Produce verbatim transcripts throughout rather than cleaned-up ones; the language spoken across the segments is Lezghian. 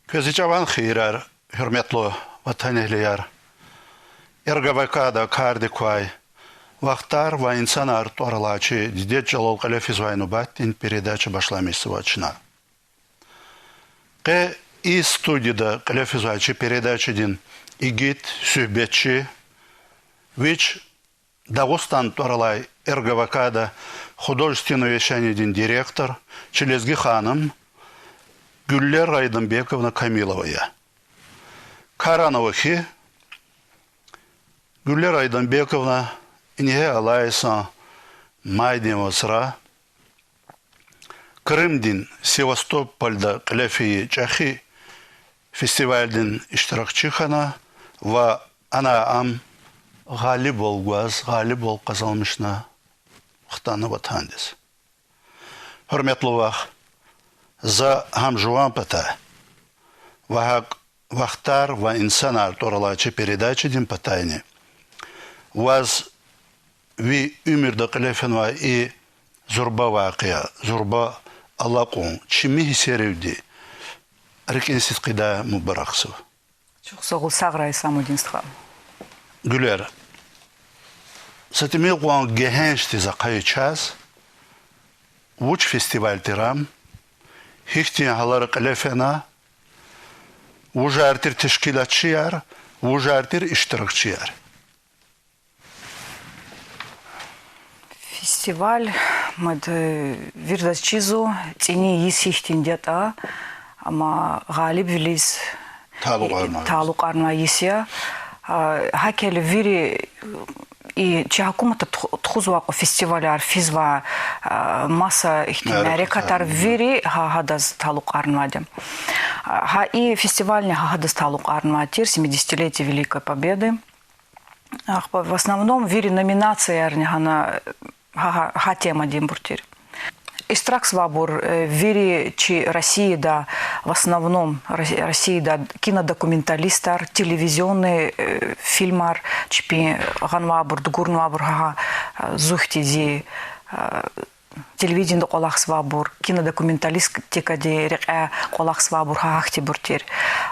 Квез и чӀаван хийирар, гьуьрметлу ватанэгьлияр. РГВК-да кардик квай Вахтар ва инсанар тӀвар алай чи дидед чӀалал кьиле физвай нубатдин передача башламишзава чна. Къе и студияда кьиле физвай чи передачадин игит, суьгьбетчи, вич Дагъустан тӀвар алай РГВК-да художественное вещанидин директор, чи лезги ханум Гуьллер Айданбековна Камилова я. Кар ана ава хьи, Гуьллер Айданбековна ингье алай йисан майдин вацра Крымдин Севастопольда кьиле фейи чӀехи фестивальдин иштиракчи хьана ва ана ам гъалибвал гваз, гъалибвал къазанмишна хтана ватандиз. Гьуьрметлу вах, за гьам жуван патай ва гьакӀ Вахтар ва инсанар тӀвар алай чи передачадин патайни ваз ви уьмуьрда кьиле фенвай и зурба вакъиа, зурба алакьун чими гьиссеривди рикӀин сидкьидай мубаракзава. Чухсагъул, сагърай, Исамудин стха. Гуьллер, са тӀимил кьван гегьеншдиз ахъая чаз, вуч фестиваль тир ам, гьихьтин гьалара кьиле фена, вужар тир тешкилатчияр, вужар тир иштиракчияр. Фестиваль, мад, вирдаз чизва, цӀини йис гьихьтинди ятӀа, амма гъалибвилиз талукьарнавай йис я. А, гьакӀ хьайила вири и чи гьукуматда тух-, тухузвай кьван фестиваляр, физвай, а, маса ихьтин мярекатар вири гьа гьадаз талукьарнавайди. А, гьа и фестивальни гьа гьадаз талукьарнавай тир, семидесятилетие Великой Победы. Ахпа в основном вири номинациярни гьана гьа, гьа, гьа темадинбур тир. Иштиракзавайбур, э, вири чи Россияда, в основном Ро-, Россияда кинодокументалистар, телевизионный, э, фильмар чпин гъанвайбур, дугурнавайбур гьа, э, зухьди зи, э, телевидениеда кӀвалахзавайбур, кинодокументалистикадин рекьяй кӀвалахзавайбур гьа гьахьтинбур тир.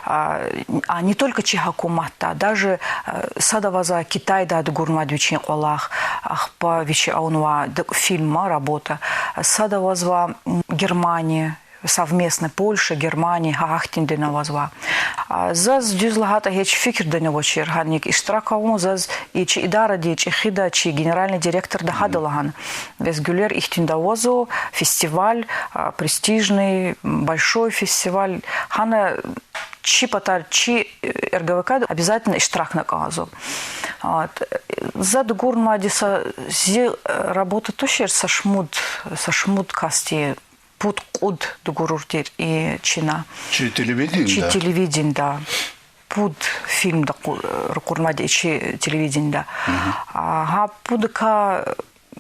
А, а не только чи гьукуматда, даже, а, сад авазва Китайдай дугурнавайди вичин кӀвалах, ахпа вичи авунвай д-, фильм, работа. Сад авазва, м, Германия, совместно Польша, Германия, гьа гьахьтиндани авазва. А, заз дуьз лагьайтӀа гьич фикирдани авачир гьаник иштирак авун, заз и чи идарадин чӀехида, чи генеральный директорда гьада лагьана: бес, Гуьллер, ихьтинди авазва фестиваль, а, престижный, большой фестиваль, гьана чи патар, чи, э, РГВК-да обязательно иштиракна кӀанзава. А, т-, за дугурнавайди са зи, э, работа тушир, са шумуд, са шумуд касди, пуд-кьуд дугурур тир и чина. Чи телевидениеда? Чи телевидениеда. Пуд фильмда къу-, ракъурнавайди и чи телевидениеда. А, гьа пудакай,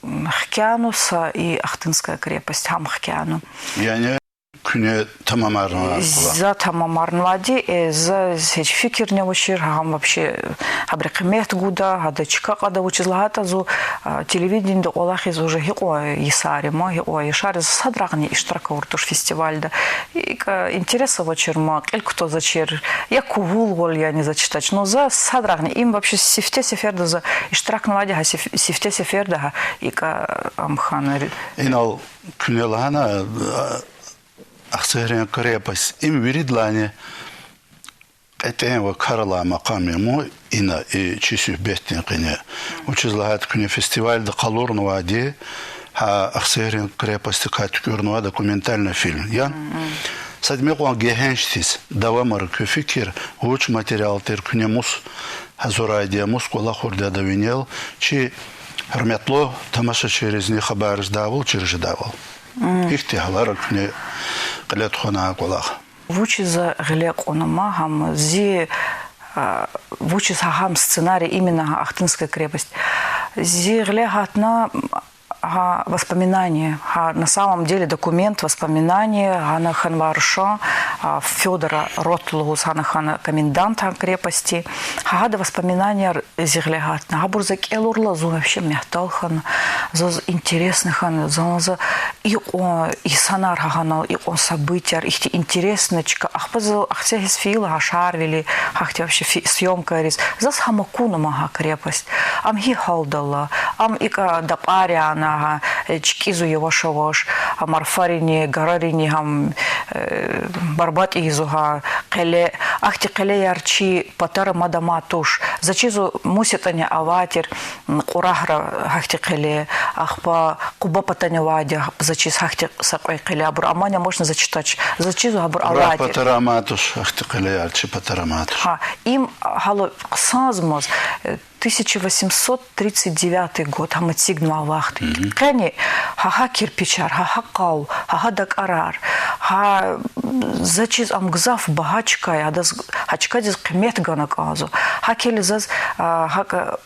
м, хкяна са и Ахтынская крепость, гьам хкяна. Яни куьне тамамарнавай кӀвалах? За тамамарнавайди, э, заз гьич фикирни авачир, гьам вообще гьабуру къимет гуда, гьада чка кьада, вучиз лагьайтӀа зун, а, телевидениеда кӀвалахиз уже гьикьван йисар ама, гьикьван яшар, за садрани иштирак авуртӀа туш фестивальда. ИкӀ, а, интерес авачир ман, кьил кутазвачир, я кугъулвал яни, за чидач. Ну, за садрани, им вообще сифте сеферда за иштиракнавайди гьа, сиф-, сифте сеферда гьа, икӀ, а, ам хьана. Инал куьне лагьана, а, Ахцегьрин крепость, им виридалайни кьетӀен ва кар алай макъам я ман ина и чи суьгьбетдин къене. Вучиз лагьайтӀа куьне фестивальда къалурнавайди гьа Ахцегьрин крепостдикай туькӀуьрнавай документальный фильм я. Са тӀимил кьван гегьеншдиз давамара куь фикир, вуч материал тир, куьне мус гьазурайди я, мус кӀвалахурди я ада винел, чи гьуьрметлу тамашачийризни хабар жедайвал, чир жедайвал. Гьихьтин гьалара куьне кьиле тухвана кӀвалах? Вучиз за гъиле кьуна ман гьам, зи, а, вучиз гьа, гьам сценарий именно гьа Ахтынская крепость? Зи гъиле гьатна гьа воспоминание, гьа на самом деле документ, воспоминание, гьана хьанвай рушан, А, Фёдора роту лугьуз гьана хьана комендантан крепости. Гьа, гьада воспоминанияр зи гъиле гьатна. Гьабур за кӀелурла, зун вообще мягьтел хьана. Заз интересно хьана, зан за икьван инсанар гьагьанал, икьван событияр, ихьтин интересный чка. Ахпа за ахцегьиз фейила гьа Шарвили, гьахьтин вообще фи-, съёмкайриз. Заз гьам акуна ман гьа крепость. Ам гьи гьалдал ала, ам икӀа дапӀар яна гьа, э, чкӀизва яваш-яваш, а, марфарини, гарарини гьам, э, барбатӀ ийизва гьа къеле. Ахьтин къелеяр чи патара мад амай туш. За чизва, мус ятӀани авай тир, м, Кьурагьра гьахьтин къеле, ахпа Къуба патани авайди я, за чиз, гьахьтин са кьве къеле, абур амани амачни, за читач. За чизва, гьабур авай тир. Кьурагь патара амай туш, гьахьтин къелеяр чи патара амай туш. Гьа, им гьала хъсанзамаз, э, тысяча восемьсот тридцать девятый год, гьам эцигнавай вахт. Мгм. Къени гьа, гьа кирпичар, гьа, гьа къал, гьа, гьа дакӀарар, гьа, за чиз, ам гзаф багьа чка я, адаз, гьа чкадиз къимет гана кӀанзава. ГьакӀ хьайила заз, а, гьакӀ,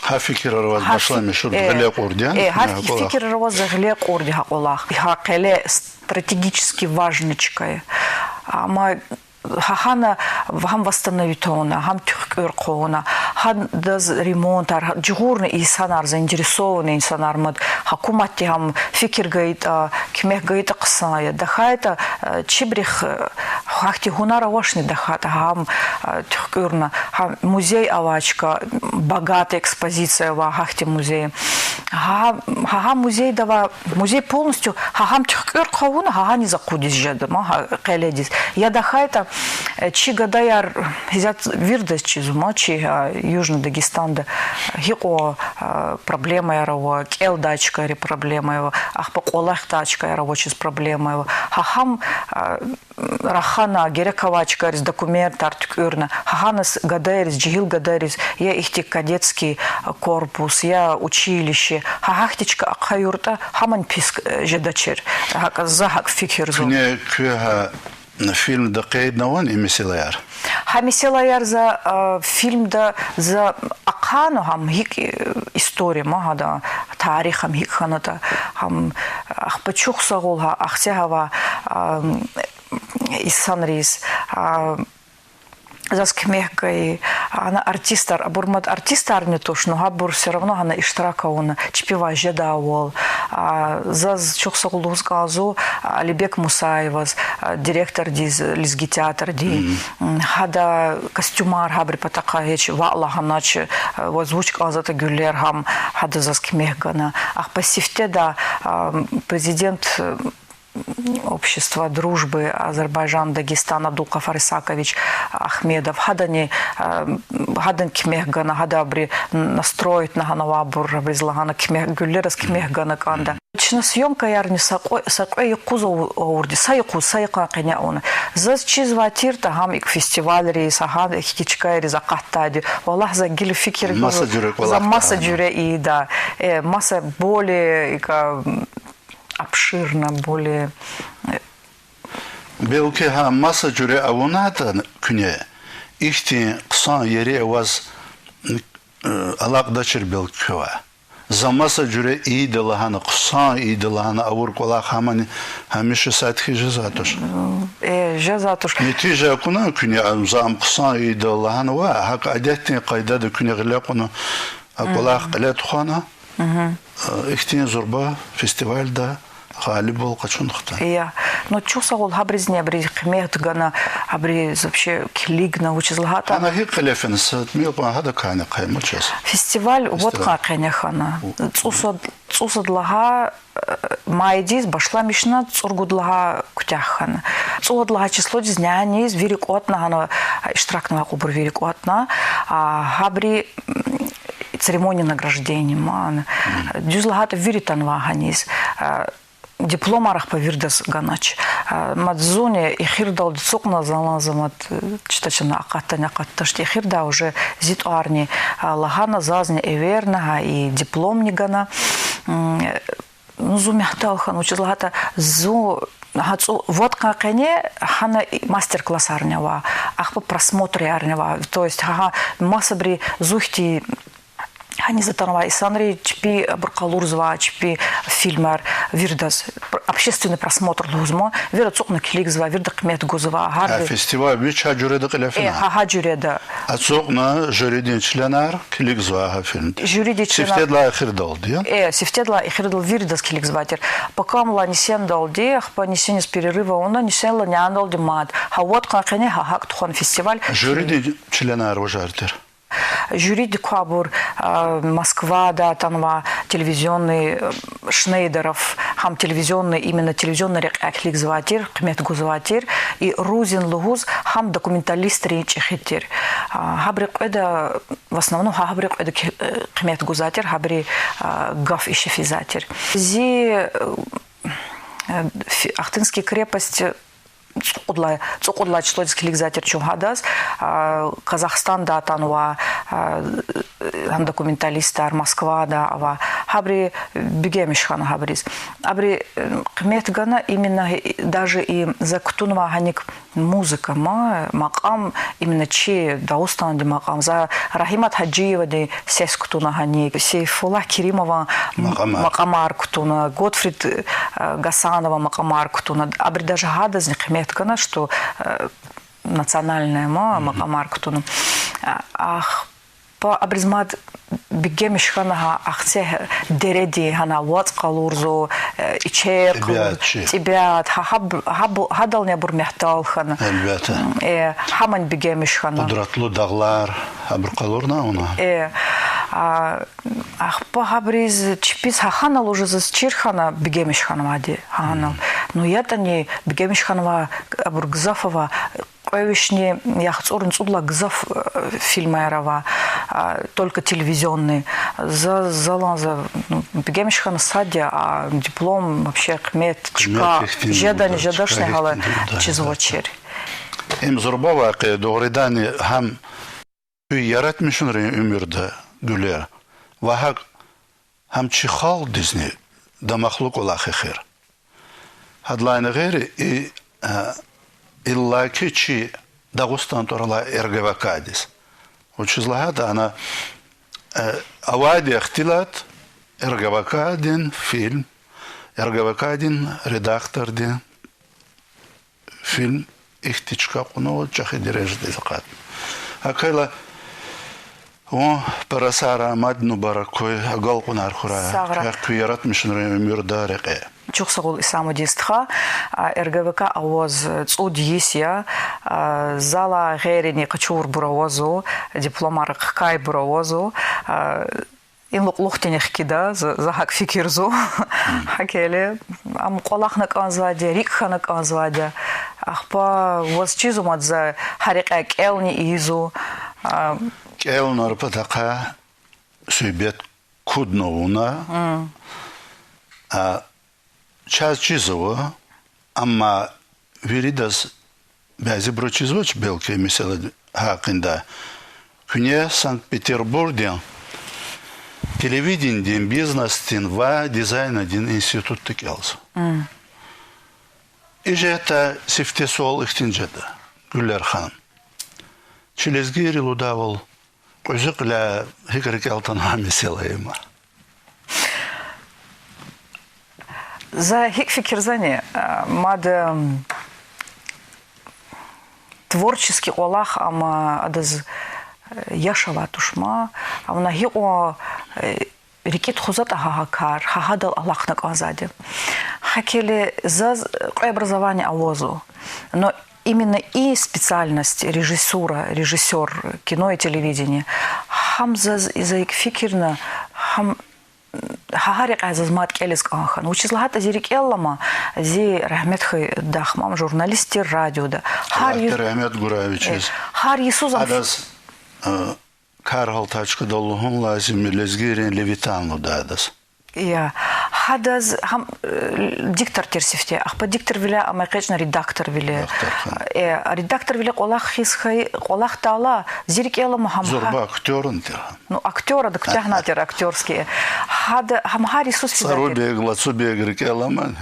Гьа фикирар аваз гьа фи-, башламишурди э, гъиле кьурди я, э, гьа куьне фи-, гьа кӀвалах. Фикирар аваз за гъиле кьурди гьа кӀвалах. Гьа къеле стратегически важный чка я. Амма гьа-, гьана гьам восстановить авуна, гьам туьхкӀуьр хъувуна, гьадаз ремонтар, гьа-, жагъурни инсанар, заинтересованный инсанар мад, гьукуматди гьам фикир гайитӀа, куьмек гайитӀа хъсан я. ТахьайтӀа, э, чибурухъ, э, гьахьтин гьунар авачни тахьайтӀа гьам, э, туьхкӀуьрна. Гьа музей авай чка, богатая экспозиция авай гьахьтин музей. Гьа, гьа, гьа музейда авай, музей полностью гьа гьам туьхкӀуьр хъувуна, гьа гьаниз акъудиз жеда ман, гьа къеледиз. Я тахьайтӀа, э, чи гадаяр, гьизят вирдаз чизва ман, чи, а, Южный Дагестанда гьикьван, а, проблемаяр ава, кӀелдай чкайри проблемаяр ава, ахпа кӀвалахдай чкаяр авачиз проблемаяр ава. Гьа гьам, а, рахана, герек авай чкайриз документар туькӀуьрна, гьа гьаниз гадайриз, жегьил гадайриз, я ихьтин кадетский корпус, я училище, гьа гьахьтин чка ахъаюртӀа, гьамни пис, э, жедачир. ГьакӀ за гьакӀ фикирзава. Куьне куь гьа фильмда къейднавани и месэлаяр? Гьа месэлаяр за, а, фильмда за ахъайна, гьам гьикӀ, э, история ман гьада, тарих гьам гьикӀ хьанатӀа, гьам, ахпа чухсагъул гьа ахцегь авай, а, инсанриз, а, заз куьмек гайи, ана артистар, абур мад артистарни туш, но гьабур всё равно гьана иштирак авуна, чпивай жедайвал. А, заз чухсагъул лугьуз кӀанзава Алибек Мусаеваз, а, директордиз лезги театрдин. М, гьада костюмар, гьабурун патахъай гьич ваъ лагьанач, а, озвучка кӀанзаватӀа Гуьллер гьам, гьада заз куьмек гана. Ахпа сифтеда, а, президент, общества дружбы Азербайджан-Дагестан Абдулкъафар Исакович Ахмедов, гьадани, а, гьадан куьмек гана, гьада абуру настроитьна гьана авайбур, абуруз лагьана куьмек, Гуьллераз куьмек гана кӀанда. Чна съёмкаярни са кьве, са кьве юкъуз ав-, авурди, са юкъуз, са йикъан къене авуна. Заз чизвай тиртӀа, гьам икӀ фестивальриз, гьа ихьтин чкайриз акъатдайди, валлагь, за гила фикир гуз, за маса жуьре ийида. Э, маса более, икӀ, обширно, более, э, Белки гьа маса жуьре авунатӀа куьне, ихьтин хъсан ери аваз, э, алакьдачир белки квевай. За маса жуьре ийида лагьана, хъсан ийида лагьана авур кӀвалах гьамани гьамиша сад хьиз жезвай туш. Э, жезвай туш. Нетижа акуна куьне, а, за ам хъсан ийида лагьанва, гьакӀ адетдин къайдада куьне гъиле кьуна, а кӀвалах кьиле тухвана, э, ихьтин зурба фестивальда гъалибвал къачуна хтай. Я. Ну, чухсагъул гьабурузни, абуруз куьмек гана, абуруз вообще килигна, вучиз лагьайтӀа. Ана гьикӀ кьиле фена, са тӀимил кьван гьадакайни хъвай ман чаз. Фестиваль вад къан къене хьана. ЦӀусад, цӀусад лагьай, э, майдиз башламишна, цӀуругуд лагьай куьтягь хьана. ЦӀувад лагьай числодиз няниз вири кӀватӀна гьана, иштиракнавай кьванбур вири кӀватӀна. А, гьабуру, м, церемония награждения ман. Дуьз лагьайтӀа, вири атанвай гьаниз. А, дипломар ахпа виридаз ганач. А, мад зунни эхирдалди ацукьна, залан за мад, э, чита чна акъатдани акъатдачтӀа, эхирдай уже зи тӀварни, а, лагьана, зазни эверна, гьа и дипломни гана. М, Ну, зун мягьтел хьана, вучиз лагьайтӀа зун гьа цӀу-, вад къан къене гьана и мастер-классарни ава, ахпа просмотрарни ава. То есть, гьа, гьа, масабуру зун хьтин Гьаниз атанвай инсанри чпи абур къалурзава, чпи фильмар виридаз, общественный просмотр лугьузва, вири ацукьна килигзава, вирида къимет гузва, гьарда... Фестиваль вич гьа жуьреда кьиле фена? Э, гьа, гьа жуьреда. Ацукьна жюридин членар килигзава гьа фильмдиз. Жюридин членар. Сифтедилай эхирдалди, я? Э, сифтедилай эхирдал виридаз килигзавайтир. Пакамлай нисендалди, ахпа нисиниз перерыв авуна, нисендалди мад. Гьа вад къан къене гьа гьакӀ тухвана фестиваль. Жюридин членар вужар тир? Жюридик квайбур, а, Москвадай атанвай телевизионный, э, Шнейдеров, гьам телевизионный, именно телевизионный рекьяй килигзавай тир, къимет гузвай тир, и Рузин лугьуз, гьам документалистрин чӀехи тир. А, гьабурун кьведа, в основном, гьа-, гьабурун кьведа ки-, э, къимет гузвай тир, гьабурун, а, гаф ише физвай тир. Зи, э, фи-, Ахтынская крепость, цӀукьудлай, цӀукьудлай числодиз килигзавай тир чун гьадаз, а, Казахстандай атанвай, а, гьам документалистар, Москвадай авай, гьабуру бегенмиш хьана гьабуруз. Абуру, э, къимет гана именно, даже и за кутунвай гьаник музыка, ма, макьам, именно чи Дагъустандин макьам. За Рагьимат Гьажиевади сес кутуна гьаник, Сейфуллагь Керимован м-, макьамар кутуна, Готфрид, э, Гасанован макьамар кутуна. Абуру даже гьадазни къимет гана, что, э, национальная, ма, макьамар кутуна. А, ахпа абуруз мад бегенмиш хьана гьа Ахцегь дередин гьана вацӀ къалурзава, э, ичер къалур, тӀебиат, гьа, гьаб-, гьаб-, гьадални абур мягьтел хьана. Э, гьамни бегенмиш хьана. Къудратлу дагълар, гьабур къалурна вуна. Э, а, ахпа гьабуруз чпиз гьахьанал уже заз чир хьана бегенмиш хьанвайди гьахьанал. Ну, ятӀани бегенмиш хьанвай абур гзаф ава, кьве вишни яхцӀурни цӀудлай гзаф, э, фильмар ава, а, только телевизионный. За, залан за, ну, бегенмиш хьана сад я, а диплом вообще къимет, чка, жедани жедачни гьала чизвачир. Им зурба вакъиа, дугъриданни, гьам куь яратмишунрин уьмуьрда, Гуьлер, ва гьакӀ гьам чи халкьдизни дамахлу кӀвалах эхир. Гьадалайни гъейри, и, э, иллаки чи Дагъустан тӀвар алай РГВК-диз. Вучиз лагьайтӀа ана, э, авайди ихтилат РГВК-дин фильм, РГВК-дин редактордин фильм ихьтин чка кьунва чӀехи дережадиз акъатна. ГьакӀ хьайила, вун парасара мад мубарак хьуй, агалкьунар хьурай. Квехъ куь яратмишунрин уьмуьрда рекье. Чухсагъул, Исамудин стха, а, РГВК аваз цӀуд йис я, а, залай гъейрини къачурбур авазва, дипломар хкайбур авазва, а, ин лукьлухдини хкида, за, за гьакӀ фикирзава. ГьакӀ хьайила, ам кӀвалахна кӀанзавайди я, рикӀ хьана кӀанзавайди я. Ахпа ваз чизва мад за гьа рекьяй кӀелни ийизва. А, кӀелунар патахъай суьгьбет куднава вуна. А, чаз чизва, амма виридаз, бязибуруз чизвач, белки, месэла гьакъиндай. Куьне Санкт-Петербургдин телевиденидин, бизнесдин ва дизайндин институтда кӀелзава. И жигьетдай сифте суал ихьтин жеда, Гуьлер ханум. Чи лезгийри лугьудайвал, кьуьзуь кьиляй гьикӀ рикӀел атанвай месэла я им? За гьикӀ фикирзани, а, мад, м, творческий кӀвалах ам, а, адаз, э, яш авай туш ман, а вуна гьикьван, э, рикӀи тухузватӀа гьа, гьа кар, гьа, гьадал алахъна кӀанзавайди. ГьакӀ хьайила заз кьве образование авазва. Но именно и специальность, режиссура, режиссёр кино и телевидения, гьам заз, за икӀ фикирна, гьам, гьа, гьа рекьяй заз мад кӀелиз кӀан хьана. Вучиз лагьайтӀа зи рикӀел алама, зи рагьмет хьайи дахмам журналист тир радиода. Аллагьди рагьмет гурай вичиз. Гьар йисуз ам, адаз, э, кар гьалтай чкадал лугьун лазим я, лезгийрин Левитан лугьудай адаз. Я, гьадаз гьам, э, диктор тир сифте, ахпа дикторвиляй ам экъечӀна редакторвиле. Э, редакторвиле кӀвалах хьиз хьайи, кӀвалахдайла, зи рикӀел алама гьам. Зурба актёрни тир гьам. Ну, актёр, ада куьтягьнай тир актёрский. Гьада гьам гьар йисуз фидай тир. ЦӀарубег, Лацубег рикӀел аламани?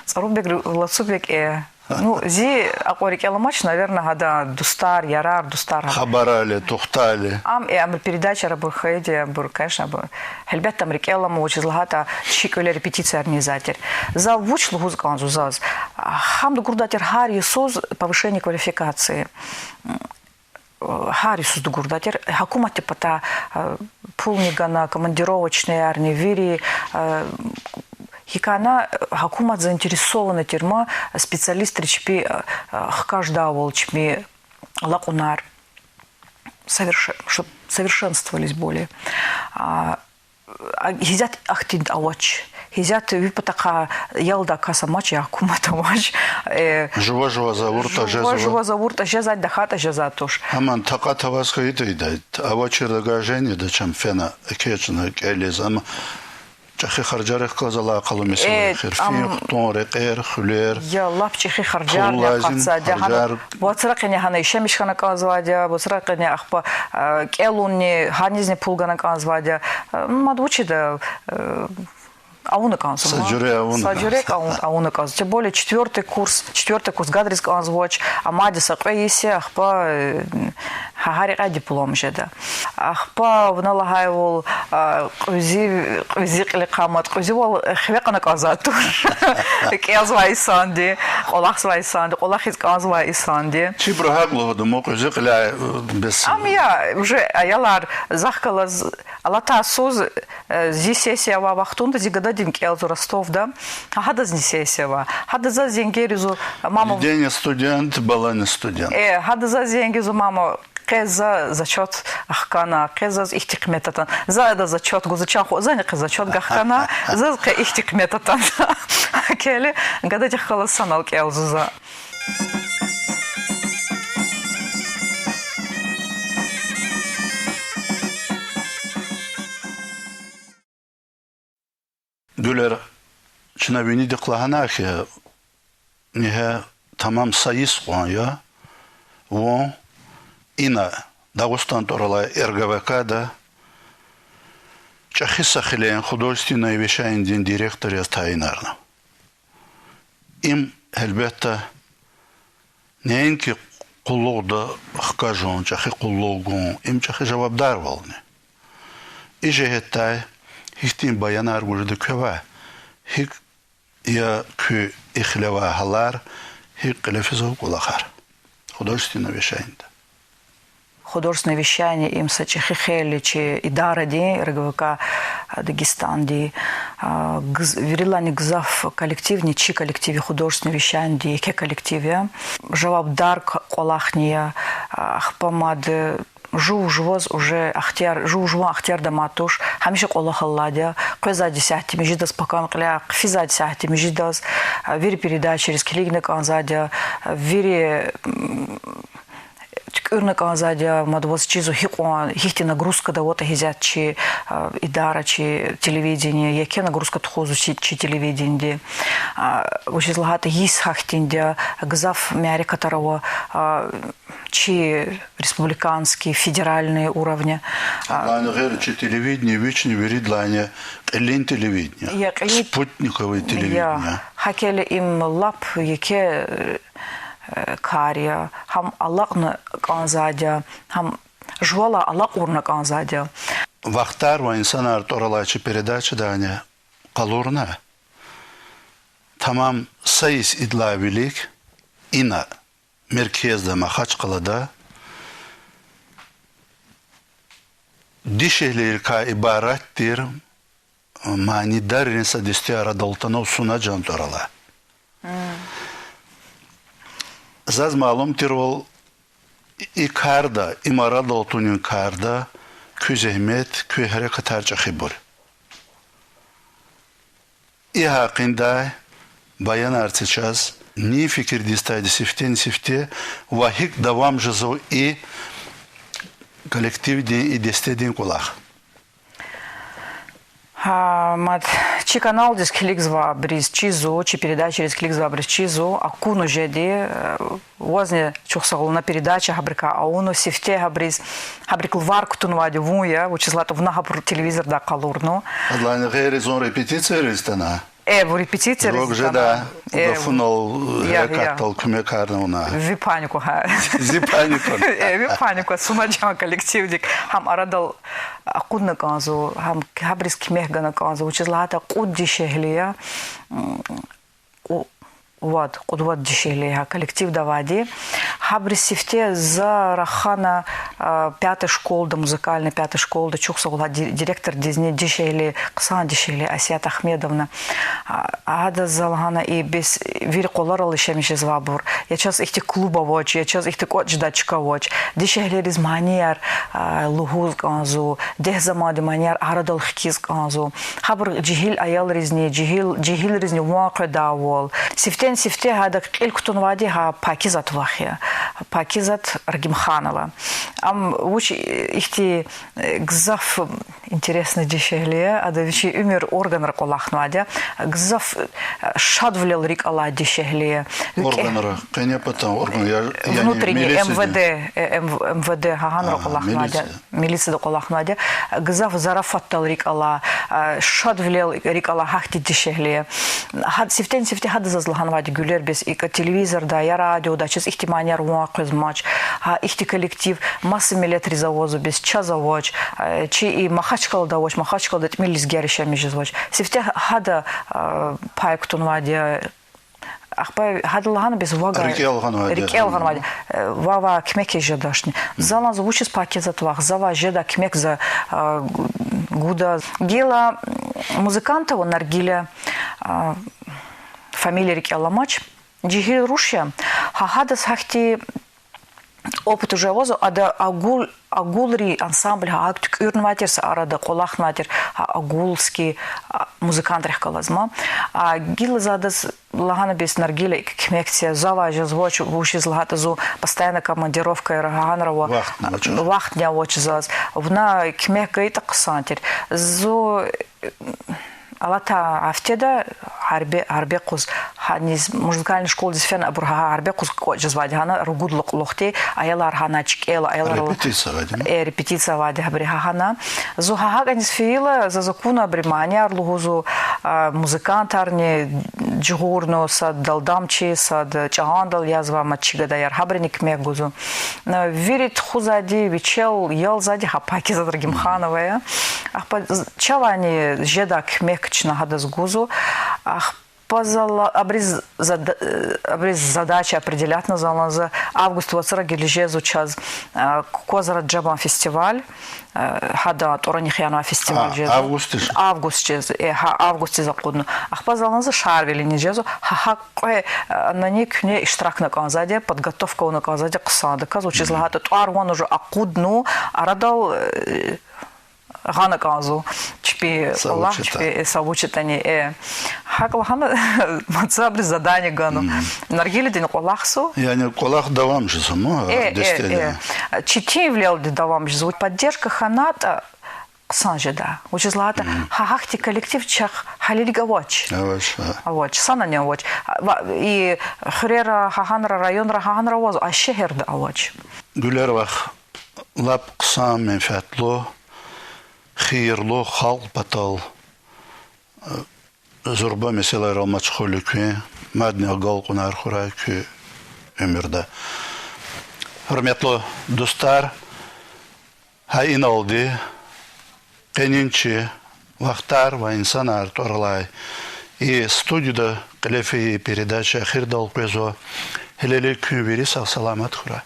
ЦӀарубег, Лацубег, э. Ну, зи акьван рикӀел амач, наверно, гьада дустар, ярар, дустар гьа. Хабарали, тухтали. Ам, э, ам передачаяр абур хьайиди, абур, конечно, абур. Гьелбетда, ам рикӀел ама, вучиз лагьайтӀа чи кӀвале репетициярни ийизвай тир. За вуч лугьуз кӀанзава заз? Гьам дугурдай тир гьар йисуз повышение квалификации. Гьар йисуз дугурдай тир, гьукуматдин патай, э, пулни гана, командировочныйярни, вири, э, гьикӀ хьана, гьукумат заинтересованный тир ма специалистри чпи, э, хкаждайвал, чпи алакьунар соверше-, чтоб совершенствовались более. А, а, гьисятда ахьтинди авач. Гьисятда ви патахъай ялдай кас амач, я гьукумат амач. Э, жува-жуваз авуртӀа жезва. Жува-жуваз авуртӀа жезвайди, тахьайтӀа жезвай туш. Амма такьат аваз хьайитӀа ийидай. Авачирдагай жени да чам фена, экечӀна кӀелиз, амма чӀехи харжарихъ галаз алакъалу месэлаяр хьи, фин-хтун, рекьер, хуьлер, я лап чӀехи харжар, пул лазим, я къацади, гьана харжар. Вацра къене гьана ишемиш хьана кӀанзавайди я, вацра къене ахпа, а, кӀелунни, гьанизни пул гана кӀанзавайди я. А, мад вучида, а, авуна кӀанзава. Са жуьре авуна. Са жуьре кӀан-, авуна кӀанзава. Тем более четвёртый курс, четвёртый курс гадриз кӀанзавач, амайди са кьве йис я, ахпа, э, гьа-, гьа рекьяй диплом жеда. Ахпа вуна лагьайвал, а, кьуьзуь, кьуьзуь кьилихъай мад, кьуьзуьвал хиве кьана кӀанзавай туш. КӀелзавай инсанди, кӀвалахзавай инсанди, кӀвалахиз кӀанзавай инсанди. Чибуру гьакӀ лугьуда, мукьузи кьиляй, э, бес. Ам я, уже аялар захъ галаз алатай йисуз, э, зи сессия авай вахтунда зи гададин кӀелзава Ростовда. Гьадазни сессия ава. Гьада заз зенгер ийизва, мама. Дидени студент, балани студент. Э, гьада заз зенгер ийизва, мама, къе за зачёт хкана, къе заз ихьтин къимет атана. За ада зачёт гузва, чан хва, зани къе зачёт гахкана, заз къе ихьтин къимет атана. Кели, гададихъ галаз санал кӀелзава за. Гуьлера, чна винидихъ лагьанай хьи, ингье тамам са йис кьван я вун ина Дагъустан тӀвар алай РГВК-да чӀехи са хилен художественное вещанидин директор яз тайинарна. Им, гьелбетда, неинки къуллугъда хкажун, чӀехи къуллугъ гун, им чӀехи жавабдарвални. И жигьетдай гьихьтин баянар гуз жеда квевай, гьикӀ я куь и хилевай гьалар, гьикӀ кьиле физва кӀвалахар художественное вещанида? Художественное вещание им са чӀехи хейлин чи идарадин, РГВК Дагъустандин, а, гз-, виридалайни гзаф коллективни, чи коллектив я художественное вещаниедин еке коллектив я. Жавабдар к-, кӀвалахни я, а, ахпа мад жув-жуваз уже ахтияр, жув-жуван ахтиярда амай туш, гьамиша кӀвалахал алайди я, къвезвайди исятда тӀимил жедаз пакам кьиляй, хъфизвайди исятда тӀимил жедаз, а, вири передачайриз килигна кӀанзавайди я, а, вири, м, туькӀуьрна кӀанзавайди я, мад ваз чизва гьикьван, гьихьтин нагрузкада аватӀа гьисятда чи, а, идара, чи телевидение, еке нагрузка тухузва чи, чи телевидениеди. А, вучиз лагьайтӀа йис гьахьтинди я, гзаф мярекатар ава, а, чи республиканский, федеральный уровня. А, гьадалайни гъейри чи телевидение вични виридалайни кьилин телевидение я, кьилин, спутниковое телевидение. Гьакели им лап еке, э, кар я, гьам алакьна кӀанзавайди я, гьам жувалай алакьурна кӀанзавайди я. Вахтар ва инсанар тӀвар алай чи передачадани къалурна, тамам са йис идалай вилик ина меркезда, Махачкъалада, дишегьлийрикай ибарат тир манидаррин са десте арадал атанва Суна-Жан тӀвар алай. Заз малум тирвал, и карда, им арадал тунин карда куь зегьмет, куь гьерекатар чӀехибур. И гьакъиндай баянар це чаз, нин фикирда исятда сифтени-сифте ва гьикӀ давам жезва и коллективдин, и дестедин кӀвалах? Гьа, мад, чи каналдиз килигзавайбуруз чизва, чи передачайриз килигзавайбуруз чизва, акуна жеди, э, вазни чухсагъул, на передача гьабурукай авуна, сифте гьабуруз, гьабурукай лувар кутунвайди вун я, вучиз лагьайтӀа вуна гьабур телевизордай къалурна. Гьадалайни гъейри зун репетицияриз атана. Э, вун репетиция Жувак жеда, гафунал, гьерекатдал куьмекарна вуна. Ви панику, гьа. Зи панику. Э, ви панику, сунажан коллективдик. Гьам арадал акъудна кӀанзава, гьам гьабуруз куьмек гана кӀанзава, вучиз лагьайтӀа кьуд дишегьли я, кьу-, вад, кьуд-вад дишегьли я гьа коллективда авайди. Гьабуруз сифте за рахана, а, пятая школада, музыкальная пятая школада, чухсагъул гьа ди-, директордизни дишегьли, хъсан дишегьли Асият Ахмедовна. А, гьадаз за лагьана, и бес вири къваларал яшамиш жезвайбур. Я чаз ихьтин клуб авач, я чаз ихьтин кӀватӀ жедай чка авач. Дишегьлийриз манияр, а, лугьуз кӀанзава, дегь замандин манияр арадал хкиз кӀанзава. Гьабур жегьил аялризни, жегьил, жегьилризни ван къведайвал. Сифтени-сифте гьада кьил кутунвайди гьа Пакизат вах я. Пакизат Рагимханова. Ам вуч ихьтин, э, гзаф интересный дишегьли я, ада вичин уьмуьр органра кӀвалахнавайди я. Гзаф, э, шадвилел рикӀ алай дишегьли я. Органра, къене патан орган я, яни внутренний, милицияда? М В Д, э, М В-, М В Д, гьа, гьанра кӀвалахнавайди я. Милицияда. Милицияда кӀвалахнавайди я. Гзаф зарафатдал рикӀ алай, э, шадвилел рикӀ алай гьахьтин дишегьли я. Гьа сифтени-сифте гьада заз лагьанвайди, Гуьлер, бес икӀ телевизорда, я радиода чаз ихьтин манияр ван къвезмач. Гьа ихьтин коллектив маса миллетриз авазва, бес чаз авач, э, чи и Махачкъалада авач, Махачкъалада тӀимил лезгияр яшамиш жезвач. Сифте гьада, э, пай кутунвайди я. Ахпа гьада лагьана, бес вавай рикӀел гъанвайди, рикӀел гъанвайди, э, вавай куьмек жедачни. Залан за вучиз Пакизат вах, завай жедай куьмек за, э, гуда. Гила музыкант ава Наргила, э, фамилия рикӀел аламач. Жегьил руш я. Гьа гьадаз гьахьтин опыт уже авазва, ада Агул, Агулрин ансамбль гьакӀ туькӀуьрнавай тир, са арада кӀвалахнавай тир, гьа Агулский, а, музыкантрихъ галаз ма. А гила за адаз лагьана, бес, Наргила, икӀ куьмек це, завай жезвач, вучиз лагьайтӀа зун постоянно командировкайра, гьа гьанра ава, вахтни авач заз. Вуна куьмек гайитӀа хъсан тир. Зун алатай гьафтеда гьарбе, гьарбе къуз, гьаниз музыкальный школадиз фена абур гьа гьарбе къуз кӀватӀ жезвайди, гьана ругуд лукьлухди, аялар гьана чкӀела, аялар... Репетиция авайди, э, репетиция авайди гьабуру гьа гьана. Зун гьа гьакӀниз фейила, заз акуна абуру манияр лугьузва, а, музыкантарни жугъурна, сад далдамчи, сад чӀагъандал язва, мад чи гадаяр, гьабуруни куьмек гузва. Вири тухузвайди, вичел ялзавайди гьа Пакизат Рагимханова я. Ахпа чавайни жедай куьмек чна гьадаз гузва. Ахпа за ла-, абуруз зада-, абуруз задача определятна залан за. Август вацра гила жезва чаз, а, Кукваз Раджабан фестиваль, а, гьадан тӀварунихъ янавай фестиваль жезва. Август чиз? Август чиз, э, гьа, август чиз акъудна. Ахпа залан за Шарвилини жезва. Гьа, гьа кьве, а, нани куьне иштиракна кӀанзавайди, подготовка авуна кӀанзавайди хъсандаказ, вучиз лагьайтӀа тӀвар-ван уже акъудна, арадал, э, гъана кӀанзава чпи кӀвалах, чпи, э, са вуч ятӀани, э. ГьакӀ лагьана, мад за абуруз задание гана. Наргиладин кӀвалахзава. Яни кӀвалах давам жезва ма, э, дестеда. Четинвилелди давам жезва. Поддержка хьанатӀа хъсан жеда. Вучиз лагьайтӀа гьа гьахьтин коллектив чахъ гьалилиг авач. Авач, гьа. Авач, санани авач. Ва и хуьрера гьа гьанра, районра гьа гьанра аваз, а шегьерда авач. Гуьлер вах, лап хъсан менфятлу, хийирлу, халкь патал, э, зурба месэлайрал машгъул я куьн, мадни агалкьунар хьурай куь уьмуьрда. Гьуьрметлу дустар, гьа иналди къенин чи Вахтар ва инсанар тӀвар алай и студияда кьиле фейи передача эхирдал къвезва. Гьелелиг куьн вири сагъ-саламат хьурай.